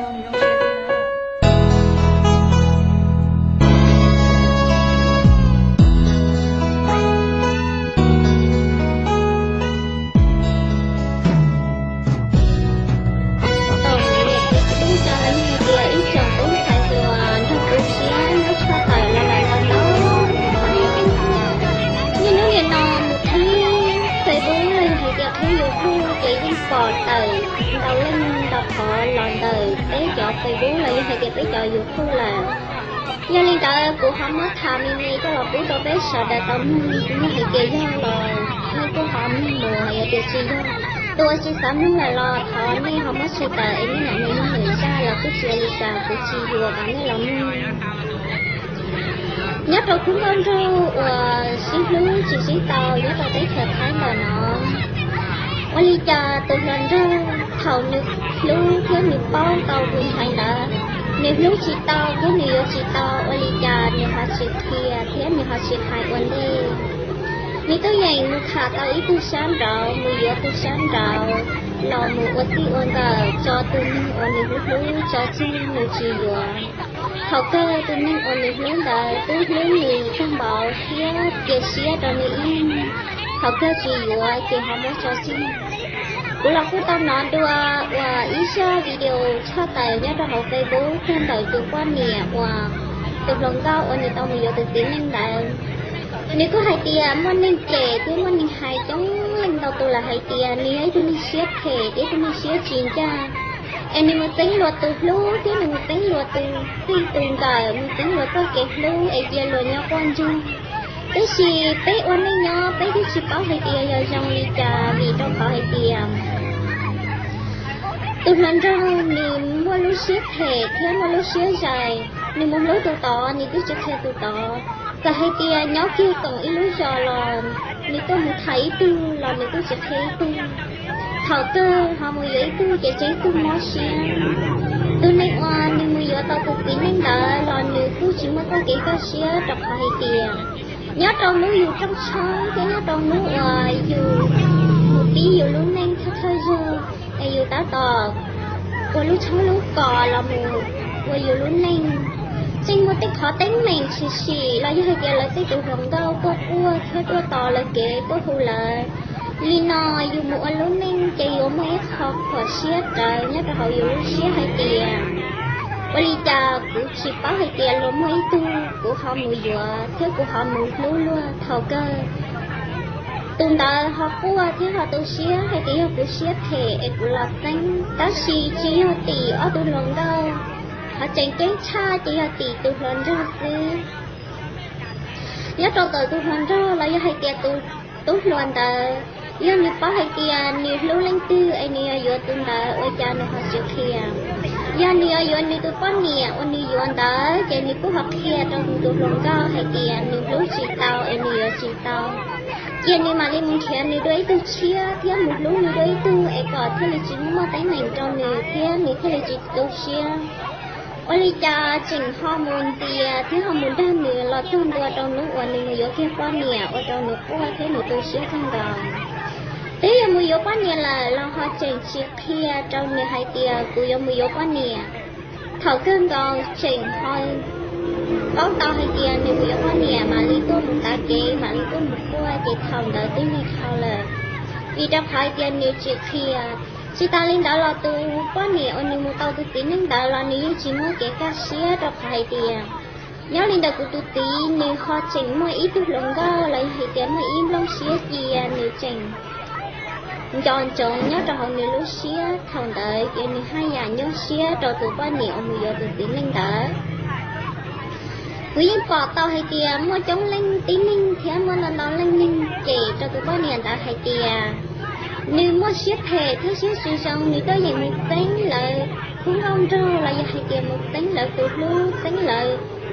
Tau niam tub tsa ib tsoom tub ntxhais hluas nrog kuv siab nyob tshaj tawm los lawm ntau ntau. Niaj hnub nim no mus qhib Facebook los yog hais tias qhib YouTube ces yeej pom tawm ntau leej ntau qhov los ntawm peb cov Facebook los yog hais tias peb cov YouTube lawm. Yog li ntawd kuv ho muab tham me me coj los pub rau peb sawv daws tau mloog, yog hais tias yog los nej kuj ho mloog mus, yog tias tsis yog, tus uas tsis xav mloog lawm los thov nej ho muab tso tawm es nej mam li mloog lwm zaj los kuj tsis ua li cas, kuv tsis yuam kom nej los mloog. Nyob rau khub nkauj nraug uas sib hlub tsis sib tau nyob rau teb chaws Thaib ntawm no, ua li cas tus hluas nraug thaum nws hlub thiab nws paub tau tus ntxhais ntawd, nws hlub tsis tau thiab nws yuav tsis tau, ua li cas nws ho tsis qhia thiab nws ho tsis hais ua ntej. Nws twb yeem mus tham tau ib tug sab nraud, mus yuav tus sab nraud los mus ua txij ua nkawm tso tus neeg uas nws hlub hlub tso tseg nws tsis yuav. Thaum kawg tus neeg uas nws hlub ntawd twb hlub nws tag npaum thiab cia siab rau nws ib leeg, thaum kawg tsis yuav ces ho muab tso tseg. Kuv los kuj tau hnov dua uas ib zaj video tshaj tawm nyob rau hauv Facebook txog ntawm tus poj niam uas tus hluas nkauj uas nws tau mus yuav tus txiv neej ntawd. Nws kuj hais tias muaj neeg cem thiab muaj neeg hais coob leej ntau tus lawm hais tias nws yog ib tug neeg siab phem thiab ib tug neeg siab tsis ncaj, es nws mus txeeb luag tus hlub thiab nws mus txeeb luag tus txij tus nkawm, mus txeeb luag txoj kev hlub es cia luag nyob quaj ntsuag. Tab sis peb ua neej nyob peb twb tsis paub hais tias yog zoo li cas, vim rau qhov hais tias tus hluas nraug nws muaj lub siab phem thiab muaj lub siab zais, nws mus hlub tus tod nws twb tsis qhia tus tod. Txawm hais tias nyob kiag koom ib lub zos los nws tuaj mus tham ib tug los nws twb tsis qhia ib tug. Thaum kawg ho mus yuav ib tug ces tseeb tug mob siab. Tus neeg uas nws mus yuav tau tus txiv neej ntawd los nws kuj tsis muaj txoj kev kaj siab rau qhov hais tias nyob rau hnub yus rooj tshoob thiab nyob rau hnub uas yus mus pib yus lub neej thawj thawj zaug es yus tab tom ua lub tshoob lub kos los mus ua yus lub neej, tseem muaj tej qhov teeb meem tshwm sim los yog hais tias lawv tej tus hluas nkauj tuaj quaj thiab tuaj tos lawv kev tuaj hu lawv. Li no yus mus ua lub neej ces yuav muaj ib qho khuam siab rawv nyob rau hauv yus lub siab hais tias ua li cas kuv tsis paub hais tias luag muaj ib tug kuv ho mus yuav thiab kuv ho mus hlub luag. Thaum kawg tus ntawd ho quaj thiab ho tu siab hais tias yog kuv siab phem es kuv los txeeb, tab sis tsis yog tim ob tug hluas nkauj, qhov tseem ceeb tshaj ces yog tim tus hluas nraug xwb. Nyob rau ntawm tus hluas nraug los yog hais tias tus tub hluas ntawd, yog nws paub hais tias nws hlub leej twg es nws yuav yuav tus ntawd ua cas nws ho tsis qhia? Yog nws yuav yuav nws tus poj niam uas nws yuav ntawd ces nws kuj ho qhia rau nws tus hluas nkauj hais tias nws hlub tsis tau es nws yuav tsis tau. Cia nws mam li mus nrhiav nws dua ib tug tshiab thiab mus hlub nws dua ib tug es kom thiaj li tsis muaj teeb meem rau nws thiab nws thiaj li tsis tu siab. Ua li cas tseem ho mus ntxias thiab ho mus dag nws los txog ntua rau hnub uas nws mus yuav kiag poj niam ua rau nws quaj thiab nws tu siab kawg nkaus. Twb yuav mus yuav poj niam lawm los ho tseem tsis qhia rau nws hais tias kuv yuav mus yuav poj niam. Thaum kawg nkaus tseem ho paub tau hais tias nws mus yuav poj niam mam li tuaj mus tav kev mam li tuaj mus quaj ces thaum ntawd twb lig dhau lawm. Vim rau qhov hais tias nws tsis qhia. Tsis tas li ntawd los tus poj niam uas nws mus tau tus txiv neej ntawd los nws yeej tsis muaj kev kaj siab rau qhov hais tias nyob li ntawm kuv tus txiv nws ho tseem muaj ib tug hluas nkauj los yog hais tias muaj ib nplooj siab cia nws tseem nco ntsoov nyob rau hauv nws lub siab. Thaum ntawd ces nws haj yam nyuaj siab rau tus poj niam uas mus yuav tus txiv neej ntawd. Kuv yeej pom tau hais tias muaj coob leej tib neeg thiab muaj ntau ntau leej neeg cem rau tus poj niam ntawd hais tias nws muaj siab phem thiab siab tsis zoo, nws tuaj yeem mus txeeb lawv khub nkauj nraug los yog hais tias mus txeeb lawv tus hlub, txeeb lawv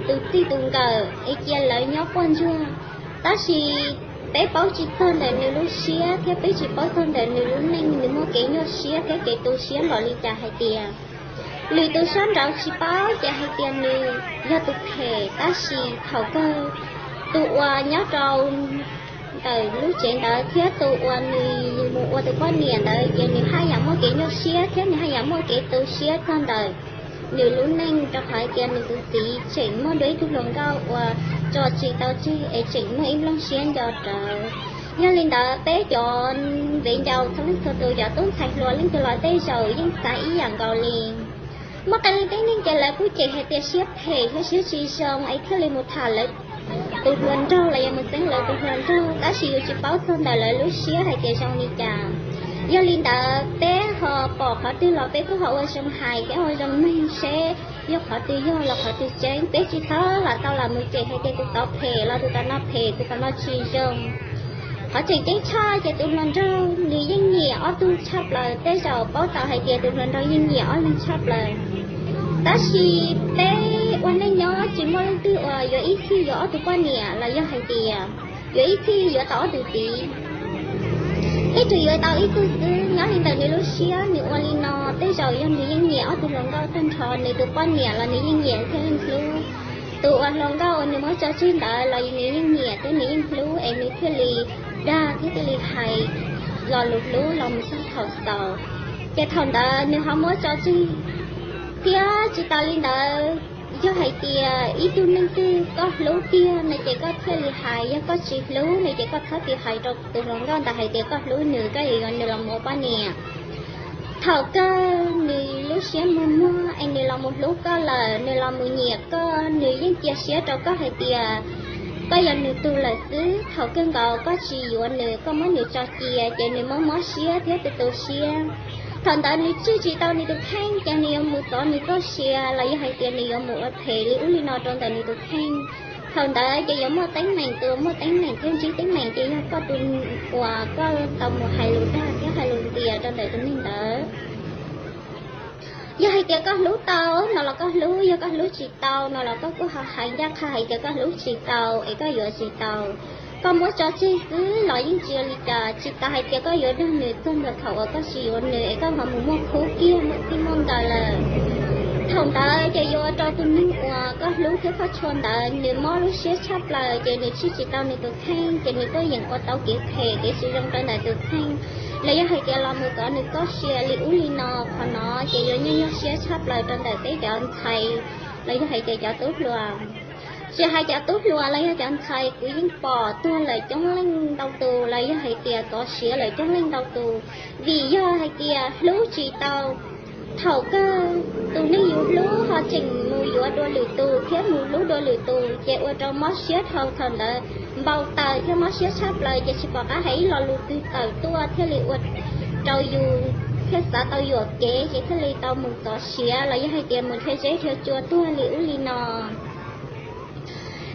tus txij tus nkawm es cia lawv nyob quaj ntsuag. Tab sis peb paub tsis txog ntawm nws lub siab thiab peb tsis paub txog ntawm nws lub neej nws muaj kev nyuaj siab thiab kev tu siab npaum li cas hais tias lwm tus sab nraud tsis paub ces hais tias nws yog tus phem, tab sis thaum kawg tus uas nyob rau ntawm lub tsev ntawd thiab tus uas nws mus ua tus poj niam ntawd ces nws haj yam muaj kev nyuaj siab thiab nws haj yam muaj kev tu siab txog ntawm nws lub neej, rau qhov hais tias nws tus txiv tseem muaj dua ib tug hluas nkauj uas tso tsis tau tseg es tseem muaj ib nplooj siab nco rawv. Yog li ntawd peb cov viv ncaus txhua leej txhua tus, cov tub ntxhais hluas leej twg los tej zaum yeej xav ib yam nkaus li. Muaj qee leej tib neeg ces lawv kuj cem hais tias siab phem thiab siab tsis zoo es thiaj li mus tham lawv tus hluas nraug los yog mus txeeb lawv tus hluas nraug, tab sis yus tsis paub txog ntawm lawv lub siab hais tias zoo li cas. Yog li ntawd peb ho pom qhov twg los peb kuj ho ua zoo hais thiab ua zoo nug seb yog qhov twg yog los qhov twg tseeb. Peb tsis txhob lam tau lam mus cem hais tias tus tod phem los tus tod no phem, tus tod no tsis zoo. Qhov tseem ceeb tshaj ces tus hluas nraug nws yeej nyiam ob tug tshaj plaws, tej zaum paub tau hais tias tus hluas nraug yeej nyiam ob leeg tshaj plaws. Tab sis peb ua neej nyob tsis muaj leej twg uas yuav ib txhij yuav ob tug poj niam los yog hais tias yuav ib txhij yuav tau ob tug txiv. Ib tug yuav tau ib tug xwb. Nyob li ntawm nws lub siab nws ua li no, tej zaum yog nws yeej nyiam ob tug hluas nkauj tag nrho, nws tus poj niam los nws yeej nyiam thiab yeej hlub. Tus uas hluas nkauj uas nws muab tso tseg ntawd los nws yeej nyiam thiab nws yeej hlub es nws thiaj li dag thiab thiaj li hais lo lus hlub los mus txog thaum xaus. Ces thaum ntawd nws ho muab tso tseg. Thiab tsis tas li ntawd, yog hais tias ib tug neeg twg koj hlub tiag no ces koj thiaj li hais, yog koj tsis hlub no ces koj txhob tis hais rau tus hluas nkauj ntawd hais tias koj hlub nws, koj yuav yuav nws los mus ua poj niam. Thaum kawg nws lub siab muag muag es nws los mus hlub koj lawm, nws los mus nyiam koj, nws yeej cia siab rau koj hais tias koj yog nws tug lawm xwb. Thaum kawg nkaus koj tsis yuav nws, koj muab nws tso cia ces nws mob mob siab thiab tu tu siab. Thaum ntawd nws tswj tsis tau nws tus kheej ces nws yuav mus txov nws txoj sia los yog hais tias nws yuav mus ua phem li ub li no rau ntawm nws tus kheej. Thaum ntawd ces yuav muaj teeb meem, tus muaj teeb meem thiab ntsib teeb meem ces yog koj tus uas koj tau mus hais lus dag thiab hais lus ntxias rau ntawm tus neeg ntawd. Yog hais tias koj hlub tau no los koj hlub, yog koj hlub tsis tau no los koj kuj ho hais ncaj qha hais tias koj hlub tsis tau es koj yuav tsis tau. Koj muab tso tseg xwb los yeej tsis ua li cas, tsis tas hais tias koj yuav dag nws txog ntua thaum uas koj tsis yuav nws es koj ho mus muaj khub kiag muaj txij muaj nkawm lawm. Thaum ntawd ces yuav ua rau tus neeg uas koj hlub thiab koj tshua ntawd nws mob lub siab tshaj plaws ces nws tswj tsis tau nws tus kheej ces nws tuaj yeem ua tau kev phem kev tsis zoo rau ntawm tus kheej, los yog hais tias los mus txov nws txoj sia li ub li no. Qhov no ces yuav nyuaj nyuaj siab tshaj plaws rau ntawm peb cov ntxhais los yog hais tias cov tub hluas. Tsis hais cov tub hluas los yog cov ntxhais, kuv yeej pom tuag lawm coob leej ntau tus los yog hais tias txov siav lawm coob leej ntau tus, vim yog hais tias hlub tsis tau. Thaum kawg tus neeg yus hlub ho tseem mus yuav dua lwm tus thiab mus hlub dua lwm tus ces ua rau mob siab dhau thaum ntawd npau taws thiab mob siab tshaj plaws ces tsis pom qab hais ib lo lus twg tawm tuaj thiaj li ua rau yus thiaj xav tau yuam kev ces thiaj li tau mus txov siav los yog hais tias mus dhia zeb dhia tsua tuag li ub li no.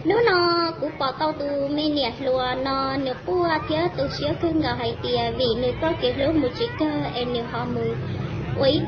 Hnub no kuv pom tau tus me niam hluas no nws quaj thiab tu siab kawg nkaus hais tias vim nws txoj kev hlub mus tsis kawg es nws ho mus ua ib